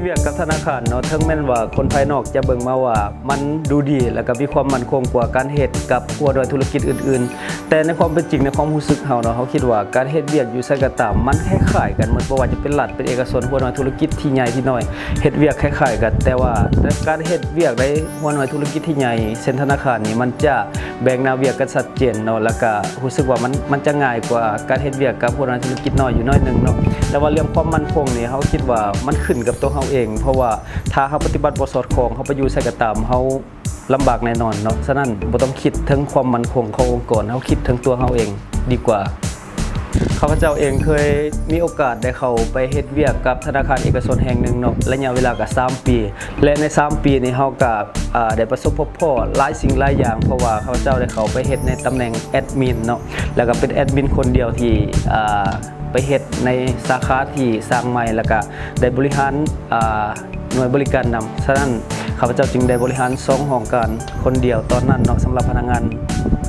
ວຽກກັບທະນາຄານເນາະ ເຖິງແມ່ນວ່າຄົນພາຍນອກຈະເບິ່ງມາວ່າມັນດູດີ ແລ້ວກໍມີຄວາມໝັ້ນຄົງກວ່າການເຮັດກັບຫົວໜ່ວຍທຸລະກິດອື່ນໆ, ແຕ່ໃນຄວາມເປັນຈິງ ໃນຄວາມຮູ້ສຶກເຮົາເນາະ ເຮົາຄິດວ່າການເຮັດວຽກຢູ່ໃສກໍຕາມ ມັນຄ້າຍໆກັນໝົດ, ບໍ່ວ່າຈະເປັນລັດ ເປັນເອກະຊົນ, ຫົວໜ່ວຍທຸລະກິດທີ່ໃຫຍ່ທີ່ນ້ອຍ ເຮັດວຽກຄ້າຍໆກັນ, ແຕ່ວ່າການເຮັດວຽກໃນຫົວໜ່ວຍທຸລະກິດທີ່ໃຫຍ່ ເຊັ່ນທະນາຄານນີ້ ມັນຈະແບ່ງໜ້າວຽກກັນຊັດເຈນເນາະ, ແລ້ວກະຮູ້ສຶກວ່າມັນ ມັນຈະງ່າຍກວ່າການເຮັດວຽກກັບຫົວໜ່ວຍທຸລະກິດນ້ອຍຢູ່ໜ້ອຍໜຶ່ງເນາະ. ແຕ່ວ່າເລື່ອງຄວາມໝັ້ນຄົງນີ້ ເຮົາຄິດວ່າມັນຂຶ້ນກັບຕົວເຮົາເອງ, ເພາະວ່າຖ້າເຮົາປະຕິບັດບໍ່ສອດຄ່ອງ ເຮົາໄປຢູ່ໃສກໍຕາມ ເຮົາລຳບາກແນ່ນອນເນາະ. ສະນັ້ນບໍ່ຕ້ອງຄິດເຖິງຄວາມໝັ້ນຄົງຂອງອົງກອນ, ເຮົາຄິດເຖິງຕົວເຮົາເອງດີກວ່າ. ຂ້າພະເຈົ້າເອງເຄີຍມີໂອກາດໄດ້ເຂົ້າໄປເຮັດວຽກກັບທະນາຄານເອກະຊົນແຫ່ງໜຶ່ງເນາະ, ໄລຍະເວລາກໍສາມປີ ແລະ ໃນສາມປີນີ້ເຮົາກໍ ອ່າ ໄດ້ປະສົບພົບພໍ້ຫຼາຍສິ່ງຫຼາຍຢ່າງ, ເພາະວ່າຂ້າພະເຈົ້າໄດ້ເຂົ້າໄປເຮັດໃນຕຳແໜ່ງແອດມິນເນາະ, ແລ້ວກໍເປັນແອດມິນຄົນດຽວທີ່ ອ່າ ໄປເຮັດໃນສາຂາທີ່ສ້າງໃໝ່ ແລ້ວກະໄດ້ບໍລິຫານ ອ່າ ໜ່ວຍບໍລິການນຳ. ສະນັ້ນ ຂ້າພະເຈົ້າຈຶ່ງໄດ້ບໍລິຫານສອງຫ້ອງການຄົນດຽວຕອນນັ້ນເນາະ, ສຳລັບພະນັກງານ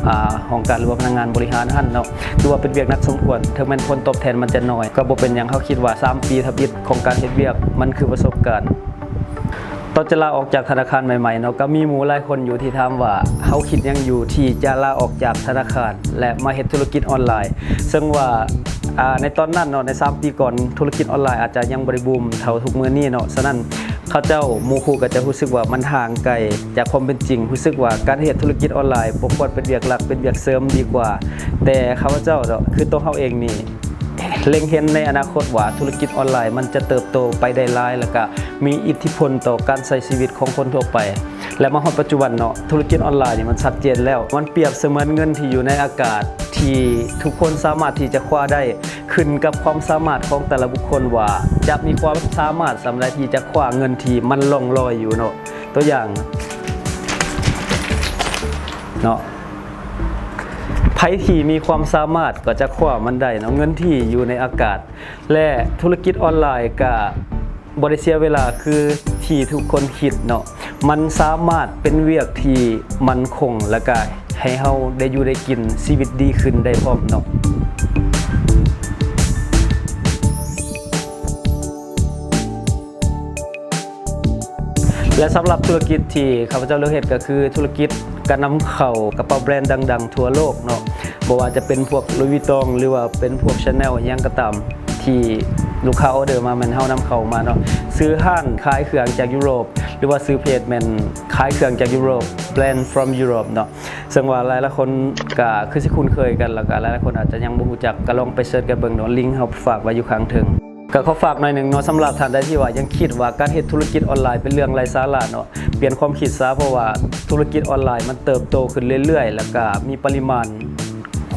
ອ່າ ຫ້ອງການ ຫຼືວ່າພະນັກງານບໍລິຫານຫັ້ນເນາະ, ຖືວ່າເປັນວຽກໜັກສົມຄວນ. ເຖິງແມ່ນຜົນຕອບແທນມັນຈະໜ້ອຍ ກໍບໍ່ເປັນຫຍັງ, ເຮົາຄິດວ່າສາມປີທຳອິດຂອງການເຮັດວຽກ ມັນຄືປະສົບການ. ຕອນຈະລາອອກຈາກທະນາຄານໃໝ່ໆເນາະ ກໍມີໝູ່ຫຼາຍຄົນຢູ່ທີ່ຖາມວ່າ ເຮົາຄິດຫຍັງຢູ່ທີ່ຈະລາອອກຈາກທະນາຄານ ແລະ ມາເຮັດທຸລະກິດອອນລາຍ? ເຊິ່ງວ່າ ອ່າ ໃນຕອນນັ້ນເນາະ ໃນສາມປີກ່ອນ ທຸລະກິດອອນລາຍອາດຈະຍັງບໍ່ໄດ້ບູມເທົ່າທຸກມື້ນີ້ເນາະ, ສະນັ້ນເຂົາເຈົ້າ ໝູ່ຄູ່ກໍຈະຮູ້ສຶກວ່າມັນຫ່າງໄກຈາກຄວາມເປັນຈິງ, ຮູ້ສຶກວ່າການເຮັດທຸລະກິດອອນລາຍບໍ່ຄວນເປັນວຽກຫຼັກ ເປັນວຽກເສີມດີກວ່າ. ແຕ່ຂ້າພະເຈົ້າເນາະ ຄືຕົວເຮົາເອງນີ້ ເລັງເຫັນໃນອະນາຄົດວ່າທຸລະກິດອອນລາຍມັນຈະເຕີບໂຕໄປໄດ້ຫຼາຍ ແລ້ວກະມີອິດທິພົນຕໍ່ການໃຊ້ຊີວິດຂອງຄົນທົ່ວໄປ ແລະ ມາຮອດປັດຈຸບັນເນາະ ທຸລະກິດອອນລາຍນີ້ມັນຊັດເຈນແລ້ວ, ມັນປຽບສະເໝືອນເງິນທີ່ຢູ່ໃນອາກາດ ທີ່ທຸກຄົນສາມາດທີ່ຈະຄວ້າໄດ້, ຂຶ້ນກັບຄວາມສາມາດຂອງແຕ່ລະບຸກຄົນວ່າຈະມີຄວາມສາມາດສ່ຳໃດທີ່ຈະຄວ້າເງິນທີ່ມັນລ່ອງລອຍຢູ່ເນາະ. ຕົວຢ່າງເນາະ ໃຜທີ່ມີຄວາມສາມາດກໍຈະຄວ້າມັນໄດ້ເນາະ, ເງິນທີ່ຢູ່ໃນອາກາດ. ແລະ ທຸລະກິດອອນລາຍກະບໍ່ໄດ້ເສຍເວລາຄືທີ່ທຸກຄົນຄິດເນາະ, ມັນສາມາດເປັນວຽກທີ່ໝັ້ນຄົງ ແລະກະໃຫ້ເຮົາໄດ້ຢູ່ໄດ້ກິນ ຊີວິດດີຂຶ້ນໄດ້ພ້ອມເນາະ. ແລະ ສຳລັບທຸລະກິດທີ່ຂ້າພະເຈົ້າເລືອກເຮັດ ກໍຄືທຸລະກິດການນຳເຂົ້າກະເປົາແບຣນດັງໆທົ່ວໂລກເນາະ, ບໍ່ວ່າຈະເປັນພວກ Louis Vuitton ຫຼືວ່າເປັນພວກ Chanel ອີ່ຫຍັງກໍຕາມ ທີ່ລູກຄ້າອໍເດີມາແມ່ນເຮົານຳເຂົ້າມາເນາະ, ຊື່ຮ້ານຂາຍເຄື່ອງຈາກຢູໂຣບ ຫຼືວ່າຊື່ເພຈແມ່ນຂາຍເຄື່ອງຈາກຢູໂຣບ Brand from Europe ເນາະ. ເຊິ່ງວ່າຫຼາຍໆຄົນກະຄືຊິຄຸ້ນເຄີຍກັນ ແລ້ວກະຫຼາຍໆຄົນອາດຈະຍັງບໍ່ຮູ້ຈັກ ກະລອງໄປເສີດກັນເບິ່ງເນາະ, ລິງເຮົາຝາກໄວ້ຢູ່ຂ້າງເທິງ. ກໍຂໍຝາກໜ້ອຍໜຶ່ງເນາະ, ສຳລັບທ່ານໃດທີ່ວ່າຍັງຄິດວ່າການເຮັດທຸລະກິດອອນລາຍເປັນເລື່ອງໄຮ້ສາລະເນາະ, ປ່ຽນຄວາມຄິດຊະ, ເພາະວ່າທຸລະກິດອອນລາຍມັນເຕີບໂຕຂຶ້ນເລື້ອຍໆ ແລ້ວກະມີປະລິມານ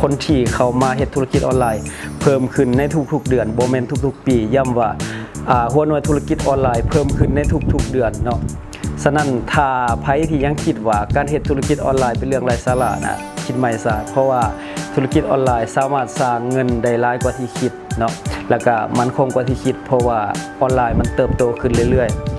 ຄົນທີ່ເຂົ້າມາເຮັດທຸລະກິດອອນລາຍເພີ່ມຂຶ້ນໃນທຸກໆເດືອນ, ບໍ່ແມ່ນທຸກໆປີ. ຢ້ຳວ່າ ອາ ຫົວໜ່ວຍທຸລະກິດອອນລາຍເພີ່ມຂຶ້ນໃນທຸກໆເດືອນເນາະ. ສະນັ້ນ ຖ້າໃຜທີ່ຍັງຄິດວ່າການເຮັດທຸລະກິດອອນລາຍເປັນເລື່ອງໄຮ້ສາລະນະ, ຄິດໃໝ່ຊະ, ເພາະວ່າທຸລະກິດອອນລາຍສາມາດສ້າງເງິນໄດ້ຫຼາຍກວ່າທີ່ຄິດເນາະ, ແລ້ວກະໝັ້ນຄົງກວ່າທີ່ຄິດ, ເພາະວ່າອອນລາຍມັນເຕີບໂຕຂຶ້ນເລື້ອຍໆ.